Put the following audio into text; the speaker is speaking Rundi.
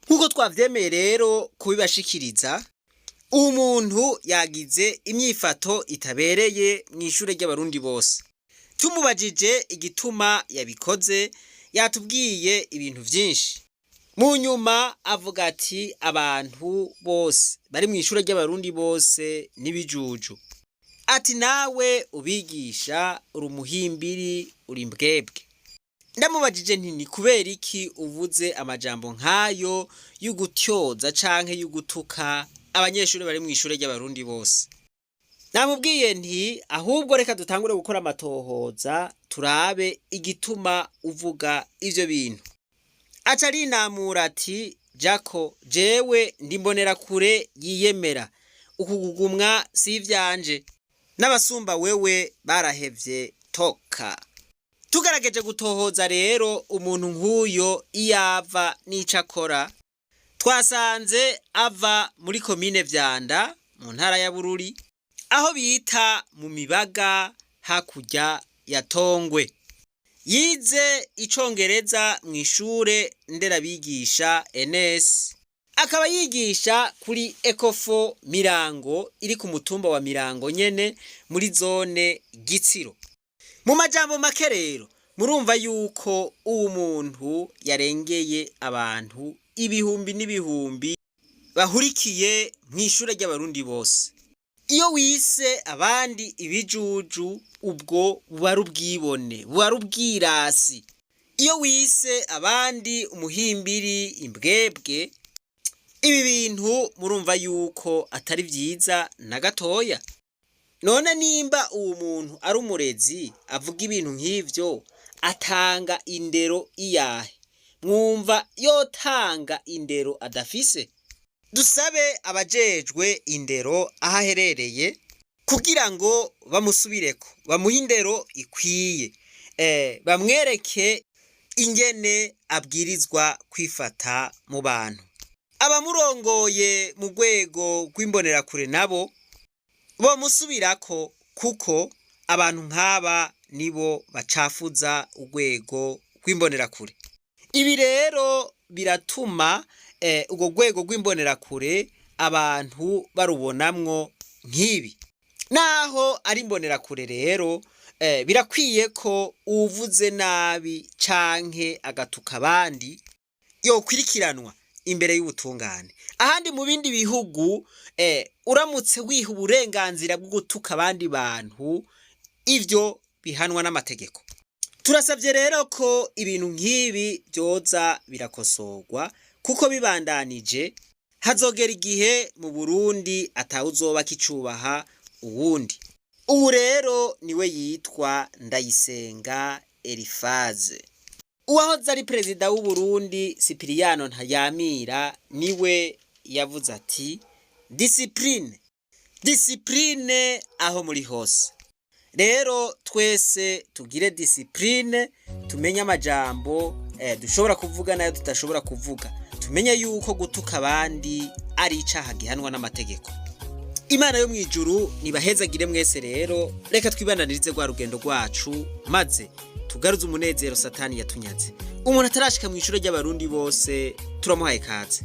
Nk'uko twavyemeye rero kubibashikiriza, uwu muntu yagize imyifato itabereye mw'ishure ry'Abarundi bose. Tumubajije igituma yabikoze, yatubwiye ibintu vyinshi. Mu nyuma avuga ati abantu bose bari mw'ishure ry'Abarundi bose n'ibijuju. Ati nawe ubigisha uri umuhimbiri, uri imbwebwe. Ndamubajije nti ni kubera iki uvuze amajambo nk'ayo y'ugutyoza canke y'ugutuka abanyeshuri bari mw'ishure ry'Abarundi bose? Namubwiye nti ahubwo reka dutangure gukora amatohoza turabe igituma uvuga ivyo bintu. Aca arinamura ati Jako jewe ndi imbonerakure yiyemera, ukugugumwa si ivyanje, n'abasumba wewe barahevye toka. Tugerageje gutohoza rero umuntu nk'uyo iyava n'ico akora, twasanze ava muri komine Vyanda mu ntara ya Bururi, aho bita mu Mibaga hakurya ya Tongwe. Yize icongereza mw'ishure nderabigisha ENS, akaba yigisha kuri Ecofo Mirango iri ku mutumba wa Mirango nyene muri zone Gitsiro. Mu majambo make rero murumva yuko uwu muntu yarengeye abantu ibihumbi n'ibihumbi bahurikiye mw'ishure ry'Abarundi bose. Iyo wise abandi ibijuju, ubwo buba ari ubwibone, buba ari ubwirasi. Iyo wise abandi umuhimbiri, imbwebwe, ibi bintu murumva yuko atari vyiza na gatoya. None nimba uwu muntu ari umurezi avuga ibintu nk'ivyo, atanga indero iyahe? Mwumva yotanga indero adafise? Dusabe abajejwe indero aho aherereye kugira ngo bamusubireko, bamuhe indero ikwiye, bamwereke ingene abwirizwa kwifata mu bantu. Abamurongoye mu rwego rw'imbonerakure nabo bomusubirako, kuko abantu nk'aba nibo bacafuza urwego rw'imbonerakure. Ibi rero biratuma urwo rwego rw'imbonerakure abantu barubonamwo nk'ibi. Naho ari imbonerakure rero, birakwiye ko uwuvuze nabi canke agatuka abandi yokwirikiranwa imbere y'ubutungane. Ahandi mu bindi bihugu, uramutse wiha uburenganzira bwo gutuka abandi bantu, ivyo bihanwa n'amategeko. Turasavye rero ko ibintu nk'ibi vyoza birakosorwa, kuko bibandanije hazogera igihe mu Burundi atawuzoba akicubaha uwundi. Ubu rero niwe yitwa Ndayisenga Elifaze. Uwahoze ari perezida w'Uburundi Sipiriyano Ntayamira niwe yavuze ati discipline, discipline aho muri hose. Rero twese tugire discipline, tumenye amajambo dushobora kuvuga nayo tudashobora kuvuga, tumenye yuko gutuka abandi ari icaha gihanwa n'amategeko. Imana yo mw'ijuru nibahezagire mwese. Rero reka twibandanirize rwa rugendo rwacu, maze tugaruze umunezero Satani yatunyaze. Umuntu atarashika mw'ishure ry'Abarundi bose turamuhaye kaze.